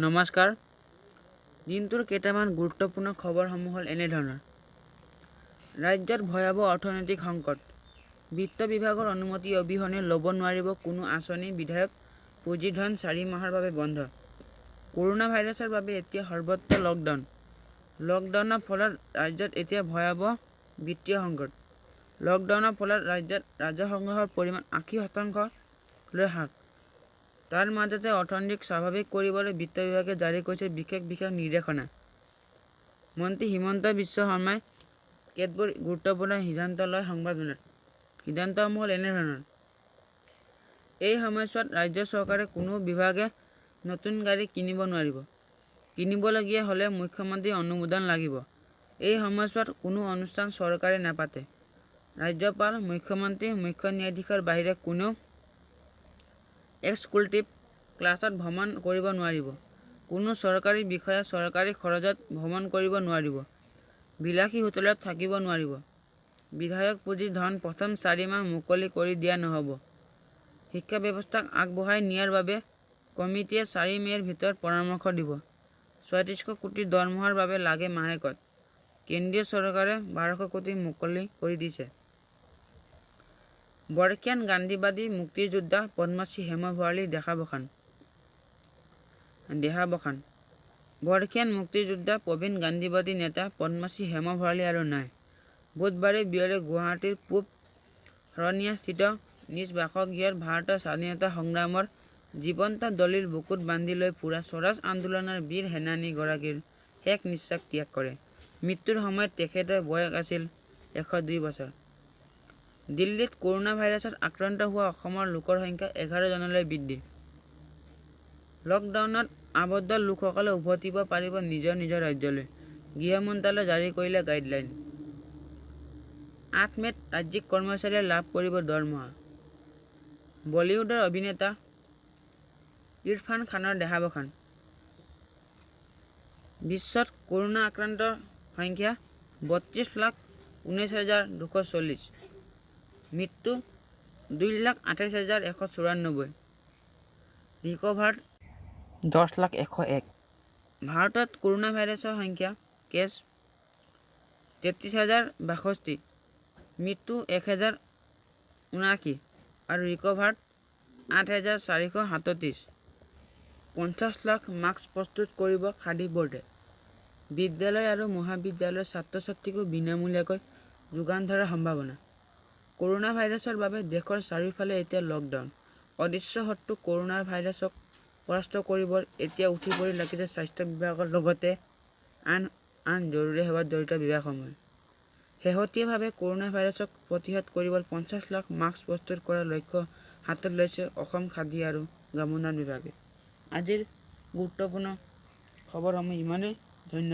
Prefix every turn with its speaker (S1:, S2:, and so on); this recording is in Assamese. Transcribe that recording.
S1: নমস্কাৰ। দিনটোৰ কেইটামান গুৰুত্বপূৰ্ণ খবৰসমূহ হ'ল এনেধৰণৰ। ৰাজ্যত ভয়াৱহ অৰ্থনৈতিক সংকট। বিত্ত বিভাগৰ অনুমতি অবিহনে ল'ব নোৱাৰিব কোনো আঁচনি, বিধায়ক পুঁজিৰ ধন 4 মাহৰ বাবে বন্ধ। কৰোনা ভাইৰাছৰ বাবে এতিয়া সৰ্বত্ৰ লকডাউন। লকডাউনৰ ফলত ৰাজ্যত এতিয়া ভয়াৱহ বিত্তীয় সংকট। লকডাউনৰ ফলত ৰাজ্যত ৰাজহ সংগ্ৰহৰ পৰিমাণ 80% লৈ হ্ৰাস। তাৰ মাজতে অৰ্থনীতিক স্বাভাৱিক কৰিবলৈ বিত্ত বিভাগে জাৰি কৰিছে বিশেষ বিশেষ নিৰ্দেশনা। মন্ত্ৰী হিমন্ত বিশ্ব শৰ্মাই কেতবোৰ গুৰুত্বপূৰ্ণ সিদ্ধান্ত লয় সংবাদমেলত। সিদ্ধান্তসমূহ হ'ল এনেধৰণৰ। এই সময়ছোৱাত ৰাজ্য চৰকাৰে কোনো বিভাগে নতুন গাড়ী কিনিব নোৱাৰিব। কিনিবলগীয়া হ'লে মুখ্যমন্ত্ৰীৰ অনুমোদন লাগিব। এই সময়ছোৱাত কোনো অনুষ্ঠান চৰকাৰে নাপাতে। ৰাজ্যপাল, মুখ্যমন্ত্ৰী, মুখ্য ন্যায়াধীশৰ বাহিৰে কোনেও এক্সিকিউটিভ ক্লাছত ভ্ৰমণ কৰিব নোৱাৰিব। কোনো চৰকাৰী বিষয়াই চৰকাৰী খৰচত ভ্ৰমণ কৰিব নোৱাৰিব। বিলাসী হোটেলত থাকিব নোৱাৰিব। বিধায়ক পুঁজিৰ ধন প্ৰথম 4 মাহ মুকলি কৰি দিয়া নহ'ব। শিক্ষা ব্যৱস্থাক আগবঢ়াই নিয়াৰ বাবে কমিটীয়ে 4 মে'ৰ ভিতৰত পৰামৰ্শ দিব। 3600 কোটি দৰমহাৰ বাবে লাগে মাহেকত। কেন্দ্ৰীয় চৰকাৰে 1200 কোটি মুকলি কৰি দিছে। বৰ্ষীয়ান গান্ধীবাদী মুক্তিযোদ্ধা পদ্মশ্ৰী হেম ভৰালীৰ দেহাৱসান। দেহাৱসান। বৰ্ষীয়ান মুক্তিযোদ্ধা, প্ৰবীণ গান্ধীবাদী নেতা পদ্মশ্ৰী হেম ভৰালী আৰু নাই। বুধবাৰে বিয়লি গুৱাহাটীৰ পূব শৰণীয়াস্থিত নিজ বাসগৃহত ভাৰতৰ স্বাধীনতা সংগ্ৰামৰ জীৱন্ত দলিল বুকুত বান্ধি লৈ ফুৰা স্বৰাজ আন্দোলনৰ বীৰ সেনানী গৰাকীৰ শেষ নিশ্বাস ত্যাগ কৰে। মৃত্যুৰ সময়ত তেখেতৰ বয়স আছিল 102 বছৰ। দিল্লীত কৰোনা ভাইৰাছত আক্ৰান্ত হোৱা অসমৰ লোকৰ সংখ্যা 11 জনলৈ বৃদ্ধি। লকডাউনত আবদ্ধ লোকসকলে উভতিব পাৰিব নিজৰ নিজৰ ৰাজ্যলৈ। গৃহ মন্ত্ৰালয়ে জাৰি কৰিলে গাইডলাইন। 8 মে'ত ৰাজ্যিক কৰ্মচাৰীয়ে লাভ কৰিব দৰমহা। বলীউডৰ অভিনেতা ইৰফান খানৰ দেহাৱসান। বিশ্বত কৰোনা আক্ৰান্তৰ সংখ্যা 32,19,240। মৃত্যু 2,28,194। ৰিকভাৰ্ড 10,00,101। ভাৰতত কৰোনা ভাইৰাছৰ সংখ্যা কেছ 33,062, মৃত্যু 1079 আৰু ৰিকভাৰ্ড 8437। 50 লাখ মাস্ক প্ৰস্তুত কৰিব খাদী ব'ৰ্ডে। বিদ্যালয় আৰু মহাবিদ্যালয়ৰ ছাত্ৰ-ছাত্ৰীকো বিনামূলীয়াকৈ যোগান ধৰাৰ সম্ভাৱনা। কৰোনা ভাইৰাছৰ বাবে দেশৰ চাৰিওফালে এতিয়া লকডাউন। অদৃশ্য শত্ৰু কৰোনা ভাইৰাছক পৰাস্ত কৰিবলৈ এতিয়া উঠি পৰি লাগিছে স্বাস্থ্য বিভাগৰ লগতে আন আন জৰুৰী সেৱাত জড়িত বিভাগসমূহে। শেহতীয়াভাৱে কৰোনা ভাইৰাছক প্ৰতিহত কৰিবলৈ 50 লাখ মাস্ক প্ৰস্তুত কৰাৰ লক্ষ্য হাতত লৈছে অসম খাদী আৰু গ্ৰামোন্নয়ন বিভাগে। আজিৰ গুৰুত্বপূৰ্ণ খবৰসমূহ ইমানেই। ধন্যবাদ।